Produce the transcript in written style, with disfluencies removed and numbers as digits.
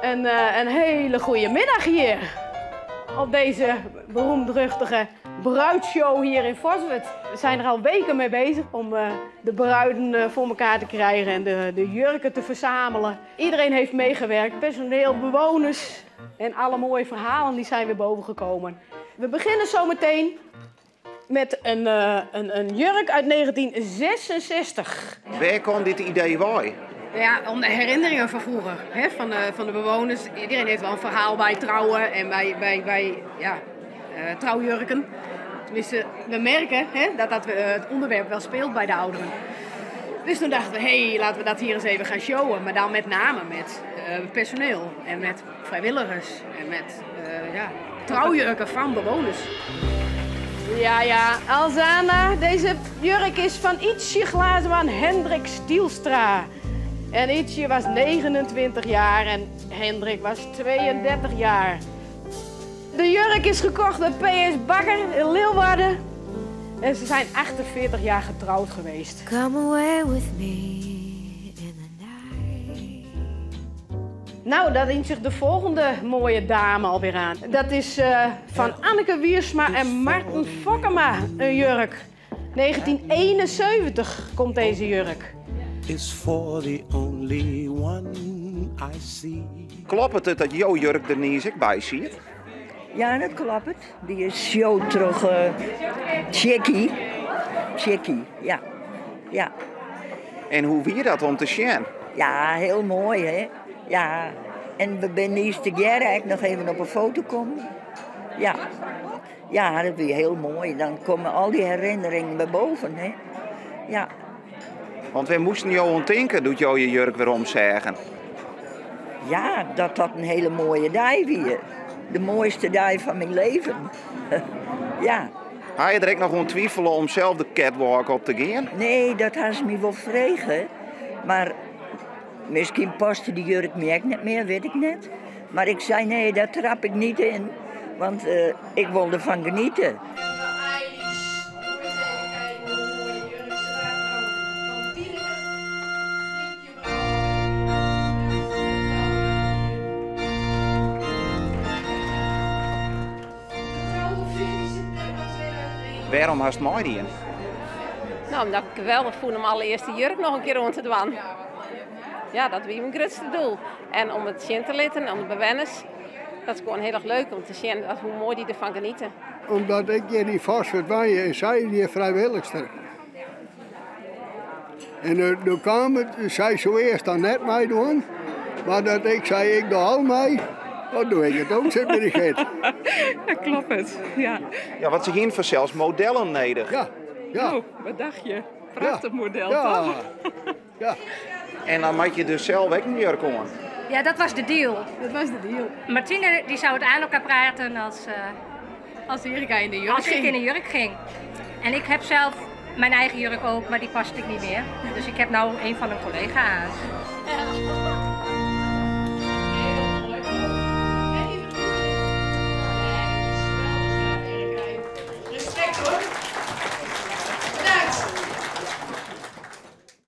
Een, eh, een hele goede middag hier. Op deze beroemdruchtige bruidshow hier in Foswert. We zijn er al weken mee bezig om eh, de bruiden eh, voor elkaar te krijgen en de, de jurken te verzamelen. Iedereen heeft meegewerkt, personeel, bewoners en alle mooie verhalen die zijn weer bovengekomen. We beginnen zometeen met een, eh, een, een jurk uit 1966. Wêr komt dit idee wei? Ja, om de herinneringen van vroeger, hè, van, de, van de bewoners. Iedereen heeft wel een verhaal bij trouwen en bij, bij, bij ja, eh, trouwjurken. Tenminste, we merken hè, dat dat eh, het onderwerp wel speelt bij de ouderen. Dus toen dachten we, hé, hey, laten we dat hier eens even gaan showen. Maar dan met name met eh, personeel en met vrijwilligers en met ja, trouwjurken van bewoners. Ja, ja, Alzana, deze jurk is van Ietsje Glazenman Hendrik Stielstra. En Ietsje was 29 jaar en Hendrik was 32 jaar. De jurk is gekocht bij PS Bakker in Leeuwarden. En ze zijn 48 jaar getrouwd geweest. Come away with me in the night. Nou, daar dient zich de volgende mooie dame alweer aan. Dat is eh, van Anneke Wiersma en Marten Fokkema, een jurk. 1971 komt deze jurk. Is for the only one I see. Kloppet it dat jo jurk der niis ek by siet? Ja, dat kloppet. Dy is showd troch uh, Jackie. Jackie, ja. Ja. En hoe wie dat om te sjen? Ja, hiel moai, hè? Ja. En we binne niis tegearre ek noch even op in foto kommen. Ja. Ja, dat wie hiel moai. Dan komme al dy herinneringen wer boven, hè? Ja. Want wêr moasten jo oan tinke doe't jo je jurk werom seagen? Ja, dat dat in hiele moaie dei wie. De moaiste dei fan myn libben. ja. Ha je der ek noch oan twivele om sels de catwalk op te gean? Nee, dat ha se my wol frege. Mar miskien paste dy jurk my ek net mear, wit ik net. Mar ik sei nee, dêr trap ik net yn. Want uh, ik wol derfan genietsje. Eilish. Even kijken hoe moai de jurk staat. Van Tineke. Grietje. Getrouwd op 14 september 2001. Wêrom hast meidien? No, omdat ik it geweldich fûn om allerearst de jurk noch in kear oan te dwaan. Ja, dat wie myn grutste doel. En om it sjen te litten oan de bewenners. Dat is gewoan hiel erch leuk om te sjen dat, hoe moai dy derfan genietsje. Omdat ik hjir yn Foswert wenje en sy wie frijwillichster. En uh, doe kaam it, sy soe earst dan net meidwaan. Mar dat ik sei, ik doch al mei. Dan doch ik it ek, sit by de git. Ja, kloppet. Ja. Ja, want se hiene fansels modellen nedich. Ja. Oh, wat dacht je? Prachtich model, ja. toch? Ja. En dan moatte je dus sels ek in jurk oan. Ja, dat was de deal. Dat was de deal. Martine die zou het aan elkaar praten als, uh, als Erika in de jurk als ging. ik in de jurk ging. En ik heb zelf mijn eigen jurk ook, maar die past ik niet meer. Dus ik heb nou een van een collega aan. Ja.